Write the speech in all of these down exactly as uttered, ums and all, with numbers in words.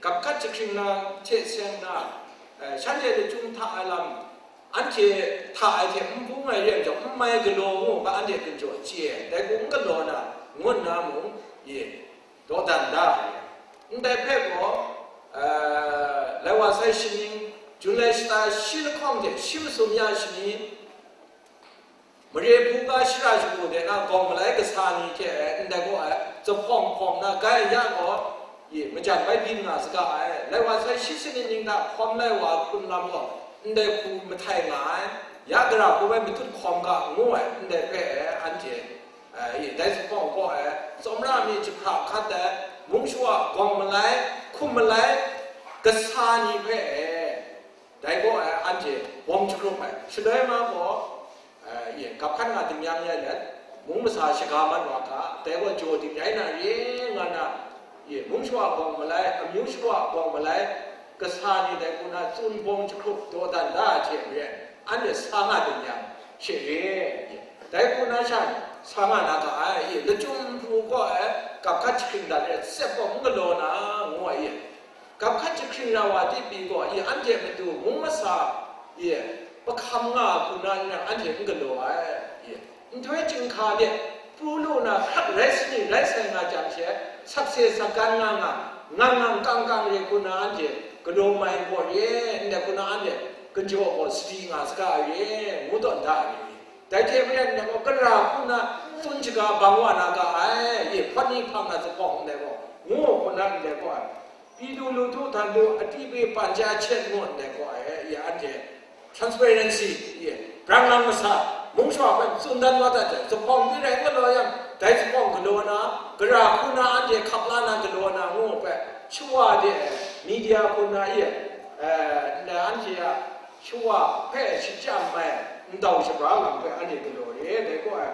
Gap hkat jahkring na hte seng na, eh, shanhte lachyum hta ai lam, anhte hta ai hte n bung ai re ai majaw, n mai galaw ngu ga anhte ginjaw chye ai, dai hku n galaw na, ngu nna mung, ye, dawdan da ai. Ndai hpe gaw, eh, lai wa sai shaning, Jun lai shata shi lahkawng hte shi masum ya shani, mare hpu ga shara shagu de na gawng malai kasa ni hte ndai gaw ai, zuphpawng hpawng na gai ya gaw, ye, majan bai byin nga saga ai, lai wa sai shi sanit ning hta hkawm lai wa hkrun lam gaw, ndai hku mahtai nga ai, ya gara hku bai matut hkawm ga ngu ai, ndai hpe anhte, eh, ye, dai zuphpawng gaw ai, tsawmra mi jahpra hkat ai, mung shawa gawng malai, hkum malai, kasa ni hpe, eh, dai gaw ai, anhte bawng jahkrup ai. Shaloi ma gaw, eh, ye, gap hkat nga ding yang ya let, mung masa shaga mat wa ga, dai gaw jaw ding rai na re nga na, ye, mung shawa bawng malai, amyu shawa bawng malai, kasa ni dai hku na tsun bawng jahkrup dawdan da ai hte maren, anhte sa nga ding yang, she re, ye, dai hku na sha sa nga na ga ai, ye, lachyum hpru gaw ai, gap hkat jahkring dat e, tsep gaw n galaw na, ngu ai, ye. Gap hkat jahkring ra wa di pyi gaw, i anhte matu mung masa, i pahkam nga hku na n rai, anhte n galaw ai, i nhtoi chyinghka de pru lu na hkrak rai sani rai sai nga jang she, sakse sakgan nga nga, ngang ngang kang kang re hku na anhte galaw mai gaw re, ndai hku na anhte kajaw gaw sadi nga saga re, ngu tawn da ai re. Dai hte maren, ndai gaw gara hku na tsun shaga bang wa na ga ai, i hpawt ni hpang na zuphpawng ndai gaw, ngu hku na ndai gaw ai. Pyi du lu du htan du, a tyi hpe pan ja hkyet ngu ndai gaw ai, ya anhte transparency, ye, brang lang masa, mung shawa hpe tsun dan wa dat jang, zuphpawng ni rai nga law yang, dai zuphpawng galaw na, gara hku na anhte hkap la na galaw na ngu hpe, shawa de, media hku na, ye, eh, ndai anhte a shawa hpe shachyam ai ndau shabra lam hpe anhte galaw re, dai gaw ai.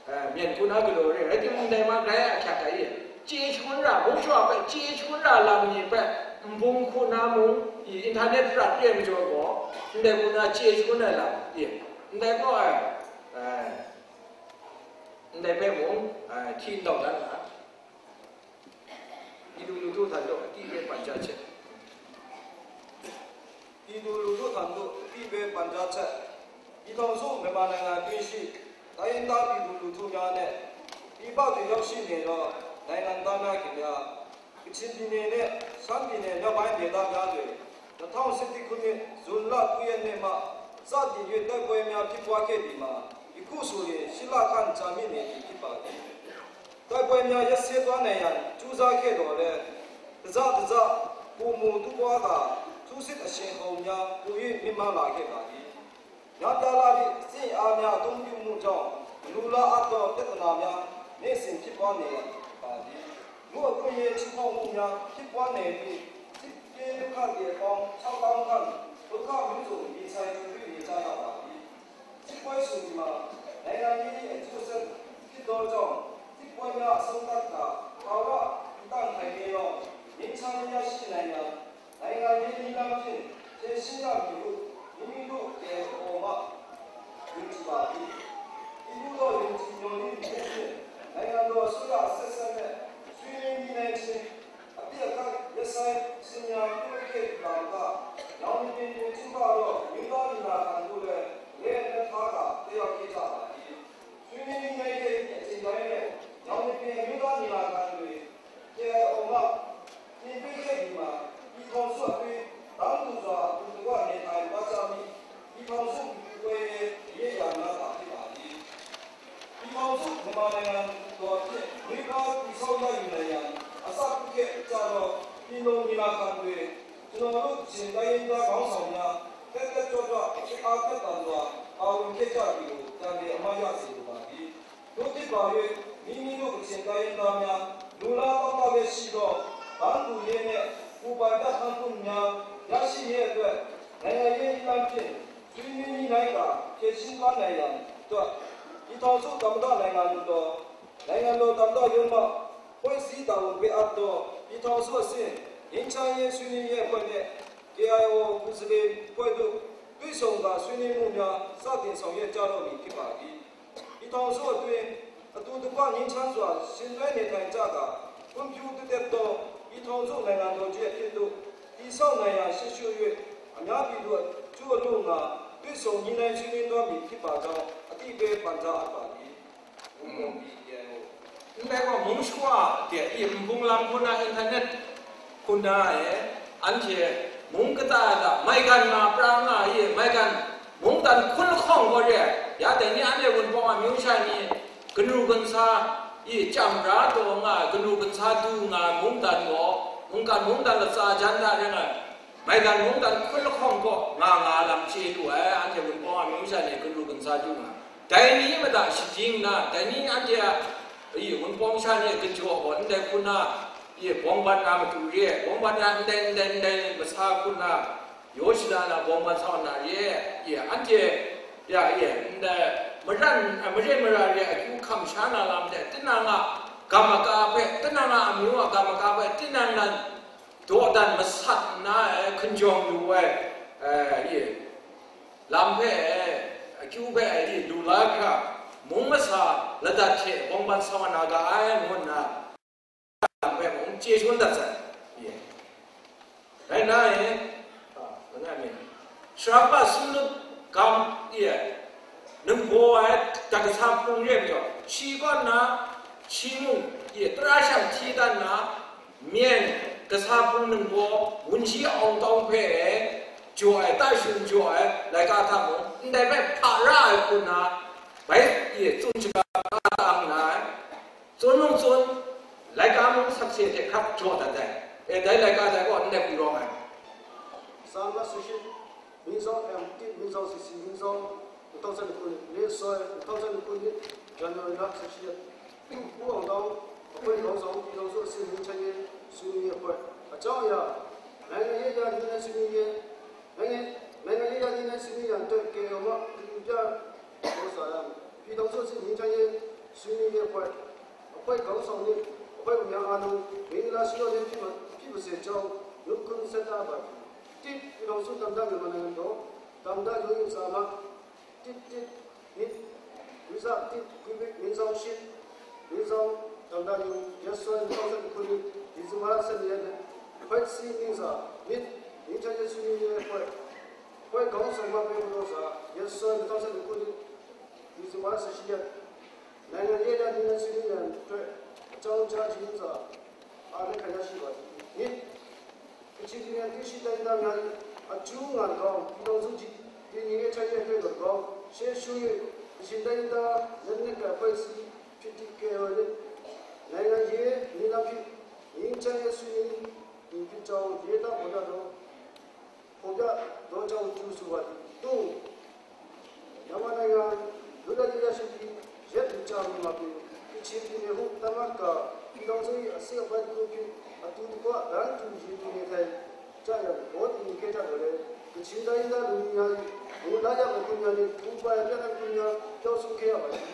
Eh, myen hku na galaw re, rai timung, dai ma grai ahkyak ai, chye shangun ra, mung shawa hpe chye shangun ra lam ni hpe, nbung hku na mung, i, internet prat re ai majaw gaw, ndai hku na chye shangun ai lam, i, ndai gaw ai, eh, ndai hpe mung, eh, hti ndau dan nga. Pyi du lu du htan du, a tyi hpe pan ja hkyet. Pyi du lu du htan du, a tyi hpe pan ja hkyet. ပြည်ထောင်စု မြန်မာနိုင်ငံအတွင်းရှိ တိုင်းရင်းသားပြည်သူလူထုများနဲ့ ပြည်ပတွင်ရောက်ရှိနေသော နိုင်ငံသားများခင်ဗျာ၊ ကချင်ပြည်နယ်နဲ့ ရှမ်းပြည်နယ်မြောက်ပိုင်းဒေသများတွင် နှစ်ထောင်ဆယ့်တစ်ခုနှစ် ဇွန်လ ခုရက်နေ့မှ စတင်၍ တိုက်ပွဲများဖြစ်ပွားခဲ့သည်မှာ ယခုဆိုရင် ရှစ်လခန့်ကြာမြင့်နေပြီဖြစ်ပါသည်။ တိုက်ပွဲများရပ်စဲသွားနိုင်ရန် ကြိုးစားခဲ့သော်လည်း တစတစ ပိုမိုတိုးပွားကာ ထိုးစစ်အရှိန်အဟုန်များ ပို၍မြင့်မားလာခဲ့ပါသည်။ များပြားလှသည့် စစ်အင်အားများ အသုံးပြုမှုကြောင့် မလိုလားအပ်သော ပြဿနာများ နေ့စဉ်ဖြစ်ပွားနေပါသည်။ လူ့အခွင့်အရေး ချိုးဖောက်မှုများ ဖြစ်ပွားနေပြီး စစ်ပြေးဒုက္ခသည်ပေါင်း ခြောက်သောင်းခန့် ဒုက္ခမျိုးစုံ ရင်ဆိုင်ကြုံတွေ့နေကြရပါသည်။ စစ်ပွဲဆိုသည်မှာ နိုင်ငံရေးအကျိုးဆက်ဖြစ်သောကြောင့် စစ်ပွဲများအဆုံးသတ်ကာ ထာဝရတည်တံ့ခိုင်မြဲသော ငြိမ်းချမ်းရေးရရှိနိုင်ရန် နိုင်ငံရေးနည်းလမ်းဖြင့် ဖြေရှင်းရမည်ဟု မိမိတို့ရဲ့အပေါ်မှာ ယုံကြည်ပါသည်။ ဒီလိုသောယုံကြည်မျှော်လင့်မှုဖြင့် နိုင်ငံတော်အစိုးရအဆက်ဆက်နဲ့ ဆွေးနွေးညှိနှိုင်းခြင်း အပစ်အခတ်ရပ်စဲခြင်းများ ပြုလုပ်ခဲ့သည်သာမက နောင်နှစ်ပင်တွင်ကျင်းပသော အမျိုးသားညီလာခံသို့လည်း လက်အပ်ထားကာ တက်ရောက်ခဲ့ကြပါသည်။ ဆွေးနွေးညှိနှိုင်းခဲ့သည့်အချိန်တိုင်းနဲ့ နောင်နှစ်ပင်အမျိုးသားညီလာခံတွင် KIO မှ တင်သွင်းခဲ့သည်မှာ ပြည်ထောင်စုအတွင်း တန်းတူစွာ အတူတကွနေထိုင်သွားကြမည့် ပြည်ထောင်စု ပြည်ပွဲရေးအရေးအရာများသာဖြစ်ပါသည်။ ပြည်ထောင်စုမြန်မာနိုင်ငံတော်ဖြင့် မွေးဖွားတည်ဆောက်ရယူနိုင်ရန် အစပြုခဲ့ကြသော ပြည်တော်ညီလာခံတွင် ကျွန်တော်တို့ ကချင်တိုင်းရင်းသားခေါင်းဆောင်များ တက်တက်ကြွကြွ အားထက်သန်စွာ ပါဝင်ခဲ့ကြသည်ကို ပြန်လည်အမှတ်ရစေလိုပါသည်။ သို့ဖြစ်ပါ၍ မိမိတို့ကချင်တိုင်းရင်းသားများ လိုလားတောင့်တလျက်ရှိသော တန်းတူရေးနှင့် ကိုယ်ပိုင်ပြဋ္ဌာန်းခွင့်များ ရရှိရေးအတွက် နိုင်ငံရေးနည်းလမ်းဖြင့် ဆွေးနွေးညှိနှိုင်းကာ ဖြေရှင်းသွားနိုင်ရန်အတွက် ပြည်ထောင်စုသမ္မတနိုင်ငံတော် နိုင်ငံတော်သမ္မတရုံးမှ ဖွဲ့စည်းတာဝန်ပေးအပ်သော ပြည်ထောင်စုအဆင့် ငြိမ်းချမ်းရေးဆွေးနွေးရေးအဖွဲ့နှင့် KIO ကိုယ်စားလှယ်အဖွဲ့တို့ တွေ့ဆုံကာ ဆွေးနွေးမှုများ စတင်ဆောင်ရွက်ကြတော့မည်ဖြစ်ပါသည်။ ပြည်ထောင်စုအတွင်း အတူတကွငြိမ်းချမ်းစွာ ယှဉ်တွဲနေထိုင်ကြကာ ဖွံ့ဖြိုးတိုးတက်သော ပြည် ထောင်စုနိုင်ငံတော်ကြီးအဖြစ်သို့ တည်ဆောက်နိုင်ရန် ရှေ့ရှု၍ အများပြည်သူအကျိုးအလို့ငှာ တွေ့ဆုံညှိနှိုင်းဆွေးနွေးသွားမည်ဖြစ်ပါကြောင်း အသိပေးပန်ကြားအပ်ပါသည်။ N L K မုံးရွှားတဲ့ yin bunglam kuna internet kuna e, anhte mung kata da maigan nga pra nga ye, maigan mungdan hkun lahkawng gaw re ai. Ya dai ni anhte wunpawng a amyu sha ni, kanu kansa i chyam ra taw nga ai, kanu kansa du nga ai mungdan gaw, mungkan mungdan latsa jan da ring ai, maigan mungdan hkun lahkawng kaw nga nga lam chye lu ai, anhte wunpawng a amyu sha ni kanu kansa du nga ai. Dai ni mada shajing na, dai ni anhte a, i, wunpawng sha ni kajaw gaw ndai hku na, i, bawng bat na matu re ai, bawng bat na ndai, ndai, ndai masa hku na, yaw shada na bawng bat sa na re ai, i, anhte ya, i, ndai maran, a, mare mara re ai akyu hkam sha na lam de, tinang a gam aga hpe, tinang a amyu a gam aga hpe, tinang nan dawdan masat nna, e, hkinjawng lu ai, e, i, lam hpe, e, akyu hpe, e, i, lu la hkra, mung masa ladat hte bawng bat sa na ga ai, ngu nna, lam hpe mung chye shangun dat sai. Ye. Rai nna, e, a, langai mi, Sharapa Sumnut gam, ye, ningbaw ai, dat kasa hpung re ai majaw, shi kaw nna, shi mung, ye, tara shang hti dat nna, myen kasa hpung ningbaw wunji awng tawng hpe jaw ai, tai shun jaw ai laika hta mung, ndai hpe hpa ra ai hku nna, bai, ye, tsun shaga ta nna ai. Tsun mung tsun, laika mung sakse hte hkrak jaw dat ai. E, dai laika dai gaw ndai hku rawng ai. Psalm 四十, 民章, em, 第, 民章四十, 民章, 二零一九年, 二零一九年, January 四十, 不往当, 不会搞走, 一同做事民参与, 苏尼也会, 啊，这样呀, 来个月呀，你来苏尼也, 来个, 来个月呀，你来苏尼呀，对，给我们，你不要，我啥呀，一同做事民参与, 苏尼也会, အခွဲခေါင်းဆောင်နှင့် အဖွဲ့ဝင်များအားလုံး မင်္ဂလာရှိသောနေ့ဖြစ်ပါ, ဖြစ်ပါစေကြောင်း နှုတ်ခွန်းဆက်သပါသည်။ တစ်, ပြည်ထောင်စုသမ္မတမြန်မာနိုင်ငံတော် သမ္မတရုံး၏စာမှ တစ်တစ်နှစ် ဝိဇာတစ် ကွီဘိတ် မင်းဆောင်ရှစ် မင်းဆောင် သမ္မတရုံး ရက်စွဲ နှစ်ထောင်ဆယ့်တစ်ခုနှစ် ဒီဇင်ဘာလ ဆယ့်နှစ်ရက်နေ့ ဖွဲ့စည်းနှင့်စာ နှစ် ငြိမ်းချမ်းရေးဆွေးနွေးရေးအဖွဲ့ အဖွဲ့ခေါင်းဆောင်မှ ပေးပို့သောစာ ရက်စွဲ နှစ်ထောင်ဆယ့်တစ်ခုနှစ် ဒီဇင်ဘာလ ဆယ့်ရှစ်ရက် နိုင်ငံရေးအရ ငြိမ်းချမ်းရေးဆွေးနွေးရန်အတွက် အကြောင်းကြားခြင်းစာ အားလည်းခံရရှိပါသည်။ နှစ်, ကချင်ပြည်နယ် အထူးသဖြင့် တိုင်းရင်းသားများ၏ အကျိုးငှာ်သော ပြည်ထောင်စုတည်ငြိမ်အေးချမ်းရေးအတွက်သော်လည်းကောင်း၊ ရှေ့ရှု၍ ကချင်တိုင်းရင်းသား လက်နက်ကိုင်အဖွဲ့အစည်း ဖြစ်တည်ကဲ့ရဲ့နှင့် နိုင်ငံရေးနည်းလမ်းဖြင့် ငြိမ်းချမ်းရေးဆွေးနွေးမည်ဖြစ်ကြောင်း ရေးသားဖော်ပြသော ဖော်ပြသောကြောင်း ကြိုဆိုပါသည်။ သုံး, မြန်မာနိုင်ငံ လွတ်လပ်ရေးရရှိပြီး ရက်အတော်ကြာမှပင် ကချင်ပြည်နယ်ဟု သတ်မှတ်ကာ ပြည်ထောင်စု၏ အစိတ်အပိုင်းတစ်ခုအဖြစ် အတူတကွ တန်းတူရည်တူနေထိုင်ကြရန် သဘောတူညီခဲ့ကြသော်လည်း ကချင်တိုင်းရင်းသားလူမျိုးများ၏ မူလရပိုင်ခွင့်များနှင့် ကိုယ်ပိုင်ပြဋ္ဌာန်းခွင့်များ ပျောက်ဆုံးခဲ့ရပါသည်။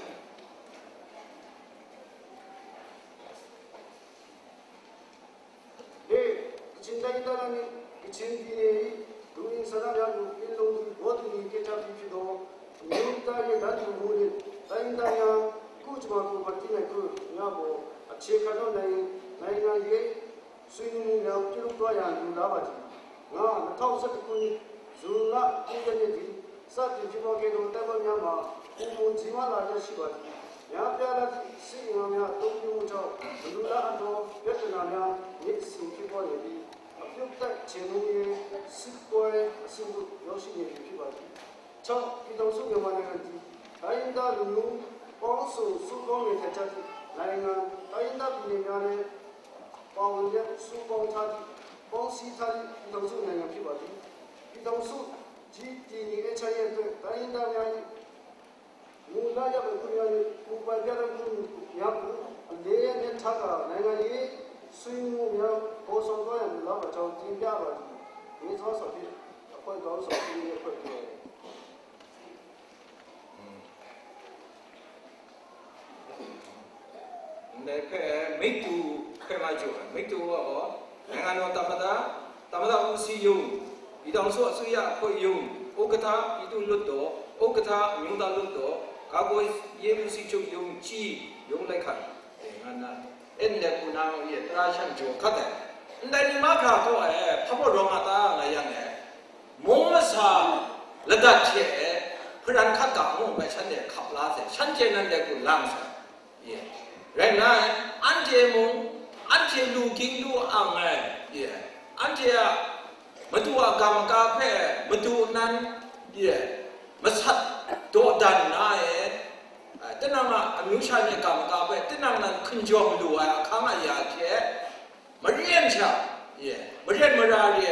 လေး, ကချင်တိုင်းရင်းသားများနှင့် ကချင်ပြည်နယ်၏ လူငယ်ဆန္ဒများကို ပင်လုံသည် သဘောတူညီခဲ့ကြပြီးဖြစ်သော အမျိုးသားရေးတန်းတူမှုနှင့် တိုင်းရင်းသားများ ကိုယ့်ကြမ္မာကိုယ်ဖန်တီးနိုင်ခွင့်များအပေါ် အခြေခံသော နိုင်ငံ, နိုင်ငံရေးဆွေးနွေးမှုများ ပြုလုပ်သွားရန် လိုလားပါသည်။ ငါး, နှစ်ထောင်ဆယ့်တစ်ခုနှစ် ဇွန်လ ကိုးရက်နေ့သည် စတင်ဖြစ်ပွားခဲ့သော တိုက်ပွဲများမှာ ပိုမိုကြီးမားလာလျက်ရှိပါသည်။ များပြားလှသည့် စစ်အင်အားများ အသုံးပြုမှုကြောင့် မလိုလားအပ်သော ပြဿနာများ နေ့စဉ်ဖြစ်ပွားနေပြီး အပြုတ်တိုက်ချေမှုန်းရေး စစ်ပွဲအဆင့်သို့ ရောက်ရှိနေပြီဖြစ်ပါသည်။ ခြောက်, ပြည်ထောင်စုမြန်မာနိုင်ငံသည် တိုင်းရင်းသားလူမျိုးပေါင်းစုံ စုပေါင်းနေထိုင်ကြသည့်နိုင်ငံ၊ တိုင်းရင်းသားပြည်နယ်များလည်း ပါဝင်လျက် စုပေါင်းထားသည့် ပေါင်းစည်းထားသည့် ပြည်ထောင်စုနိုင်ငံဖြစ်ပါသည်။ ပြည်ထောင်စုကြီး တည်ငြိမ်အေးချမ်းရေးအတွက် တိုင်းရင်းသားများ၏ မူလရပိုင်ခွင့်များနှင့် ကိုယ်ပိုင်ပြဋ္ဌာန်းခွင့်များကို အလေးအနက်ထားကာ နိုင်ငံရေးဆွေးနွေးမှုများ ဖော်ဆောင်သွားရန် လိုလားပါကြောင်း တင်ပြပါသည်။ ရေးသားစာဖြင့် အဖွဲ့ခေါင်းဆောင် ဆွေးနွေးအဖွဲ့ဖြစ်ပါတယ်။ อืม ในแพทย์ไม่ตูแพทย์มาจวดไม่ตูว่าอ๋อ နိုင်ငံတော်သမ္မတ သမ္မတဦးစီးရုံး ပြည်ထောင်စုအစိုးရအဖွဲ့ရုံး ဥက္ကဋ္ဌ ပြည်သူ့လွှတ်တော် ဥက္ကဋ္ဌ အမျိုးသားလွှတ်တော် ကာကွယ်ရေးဦးစီးချုပ်ရုံးကြီး ရုံးလိုက်ခတ် ငါနာ အဲ့ဒီခုနကရဲ့ သရၣ်ရှမ်းကျော်ခတ်တယ် Ndai ni mahkra gaw e, hpa baw rawng a ta nga yang e, mung masa ladat hte e, hparan hkat ga ngu hpe shanhte hkap la sai, shanhte nan dai hku lang sai. Ye. Rai nna, anhte mung, anhte lu ging lu ang ai, ye, anhte a madu a ga maga hpe madu nan, ye, masat dawdan na e, tinang a amyu sha ni ga maga hpe tinang nan hkinjawng lu ai ahkang aya hte, maren sha, ye, maren mara re,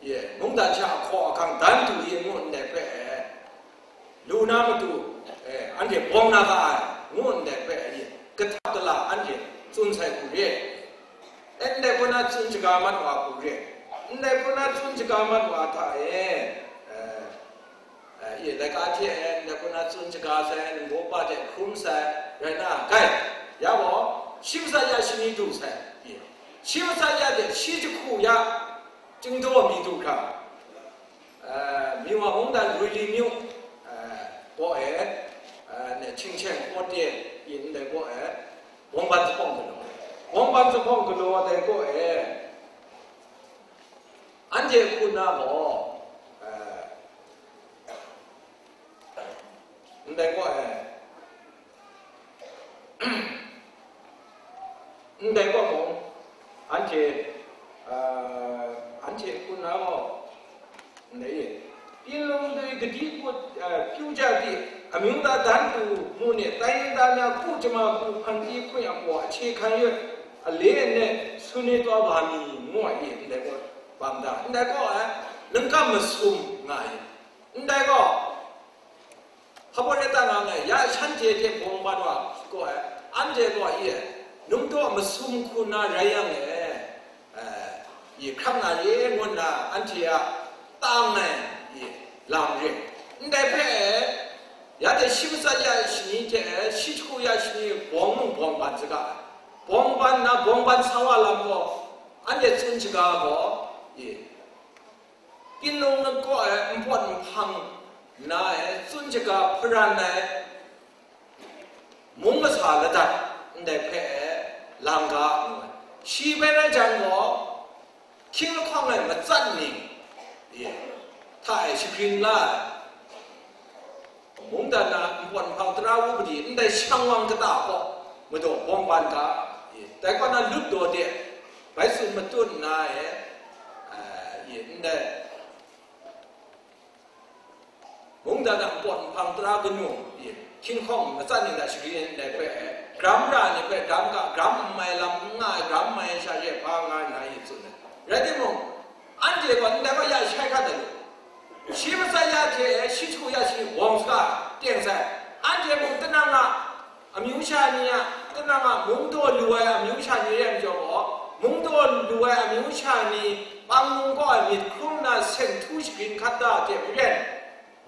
ye, mungdan sha ahkaw ahkang dan du ye ngu ndai hpe, lu na matu, eh, anhte bawng na ga ai, ngu ndai hpe, ye, kahtap gala anhte tsun sai hku re. Eh, ndai hpun na tsun shaga mat wa hku re. Ndai hpun na tsun shaga mat wa hta e, eh, eh, ye, laika hte e, ndai hpun na tsun shaga sai, ningbaw pa hte hkrum sai, rai na, gai, ya gaw, shi matsat ya shani du sai, ye, shi matsat ya hte shi jahku ya, chyingdaw mi du hkra, eh, Miwa mungdan Ruili myu, eh, gaw e, eh, ne, Htingcheng Hkawte yin ndai gaw e, Bawngban Zuphpawng Galaw, Bawngban Zuphpawng Galaw dai gaw e, anhte hku na gaw, eh, ndai gaw e, ndai gaw mung, anhte, eh, anhte hku na gaw, ndai e, Pinlung doi gadi kut, eh, pyu ja di, amyu da dan tu mu ni, tai yin da mya ku jama ku hpan ti hkun yang gaw, ahche hkan yawt, ale nne sun e taw wa mi, ngu ai e, ndai gaw bam da, ndai gaw, eh, lungkam masum nga ai, ndai gaw, hpa baw rai ta nga ai, ya shanhte hte bawng ban wa gaw, eh, anhte gaw, ye, num taw masum hku na rai yang e, eh, ye, hkrang na re ngu nna anhte a tang ai, ye, lam re. Ndai hpe, ya de shi matsat ya shani hte, shi jahku ya shani bawng mung bawng ban saga ai. Bawng ban na, bawng ban sa wa lam gaw, anhte tsun shaga gaw, ye, Pinlung kaw ai npawt nhpang na e, tsun shaga hparan ai, mung masa ladat ndai hpe lang ga ngu ai. Shi bai rai jang gaw, hkying lahkawng ai matsat ning, ye, hta e shagrin la ai. Mungdan na npawt nhpang tara upadi ndai shang wang kata gaw madaw bawng ban ga, ye, dai kaw na lut daw de, bai tsun matut nna e, eh, ye, ndai mungdan a npawt nhpang tara kanu, ye, hkying lahkawng matsat ning hta shagrin ai ndai hpe, gram ra ni hpe gram ga, gram n mai lam n nga ai, gram mai ai sha re hpa nga nna ye tsun ai. Rai timung, anhte gaw ndai gaw ya shai hkat ai lu. Shi matsat ya hte shi jahku ya shani bawng saga teng sai. Anhte mung tinang a amyu sha ni a, tinang a mung daw lu ai amyu sha ni rai majaw gaw, mung daw lu ai amyu sha ni pangnung kaw ai myit hkrum na seng htu shagrin hkat da hte maren,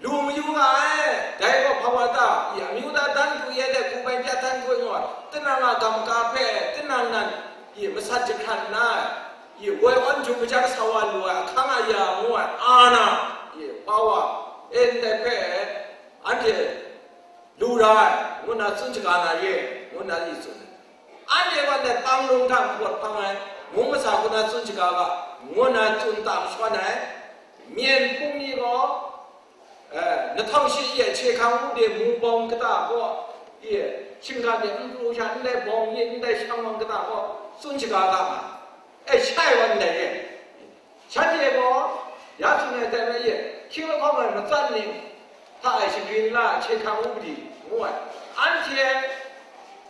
lu mayu nga ai. Dai gaw hpa wa ta? I amyu da dan hku ye de, hku bai bya dan hku ngu ai, tinang a gamga hpe tinang nan, i masat jahkran nna, i woi awn jum majan sa wa lu ai ahkang aya ngu ai, a na, i pa wa, e ndai hpe anhte lu ra ai, ngu nna tsun shaga na re, ngu nna i tsun ai. Anhte wan dai pangnung hta npawt hpang ai, mung masa hku na tsun shaga ga, ngu nna tsun tam shawn ai. Myen hpung ni gaw, eh, nahtawng shi ye hkye hkrang u de mu bawng kata gaw, ye, shinggan de n pru sha, ndai bawng ye, ndai shang wang kata gaw, tsun shaga ga ma. E, shai wan dai re. Shanhte gaw, ya tsun ai dai rai ye, hkying lahkawng ai matsat ning hta e shagrin la ai hkye hkrang u padi, ngu ai. Anhte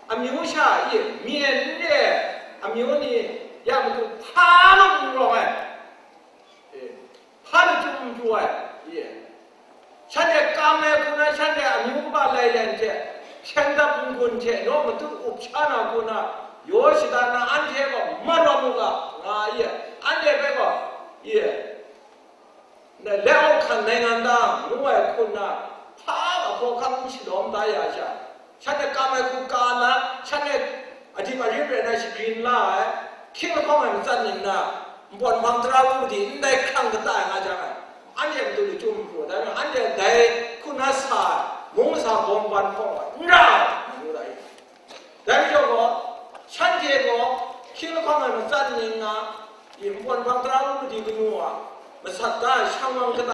amyu sha ye, myen n re ai amyu ni ya matu hpa mung n rawng ai, e, hpa lachyum n pru ai, ye. Shanhte kam ai hku na, shanhte amyu kaba lailen hte, hpyen dap n-gun hte naw matut up sha na hku na, yaw shada na, anhte gaw mat rawt mu ga, nga ai, anhte hpe gaw, ye, ndai let out hkan nainggan ta ngu ai hku na, hpa ga hkawhkam n shalawm da ya sha, shanhte kam ai hku ka na, shanhte adip arim rai na shagrin la ai, hkying lahkawng ai matsat ning na, npawt nhpang tara u madi ndai hkrang kata ai nga jang ai, anhte matu lachyum n pru, dai majaw anhte dai hku na sa ai, mung masa bawng ban hpawng ai, n ra ai, ngu ra i. Dai majaw gaw, shanhte gaw hkying lahkawng ai matsat ning na, Npawt bang tara mung madi kanu a, masat da ai shang lam kata